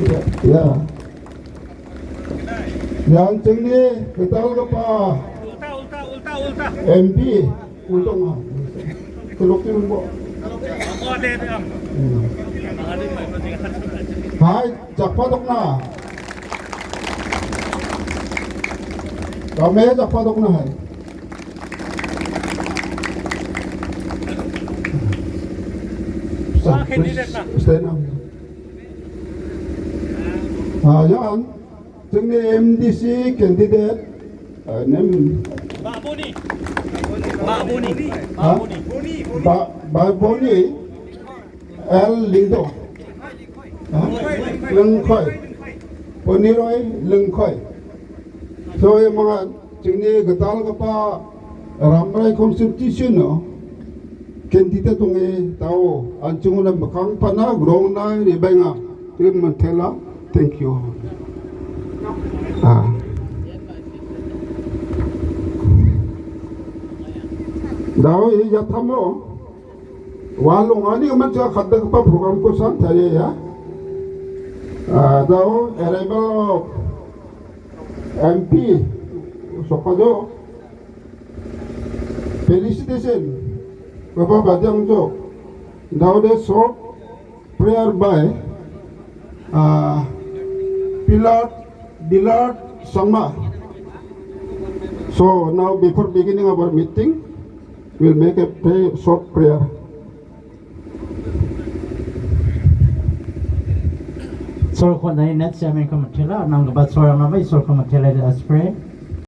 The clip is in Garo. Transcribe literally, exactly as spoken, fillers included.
Ia, ia. Yang chingni gitalgipa M P ultonga. Kelok ni rumbo. Hmm. Hai, jakpa dokna. Kami jakpa dokna hai. Sa, candidate na. Stay na. Ah, yan. Chingni M D C candidate, ah, nem. Baboni. Baboni. Ha? Baboni. Ba-, Baboni L Lyngdoh. Ha? Lyngkhoi. Boniroy Lyngkhoi. So, ia manga chingni gitalgipa Rambrai constitution-o candidate ong·e dao an·chingona mikkang pana grongna rebaenga. Rim Mantela, thank you. Ah. Dao ia tamo. Walong ani aman jaga kadda kapa program ko san tariaia. Ah, dao arrival of M P Sokajok. Felicitation, Bapak Bajang Jok. Now the short prayer by, uh, Pilar, Dillard Sangma. So now before beginning our meeting, we'll make a pray, short prayer. Sorokon nai net siamin komatela, nang gabat sorang nabai sorokon matela de aspre.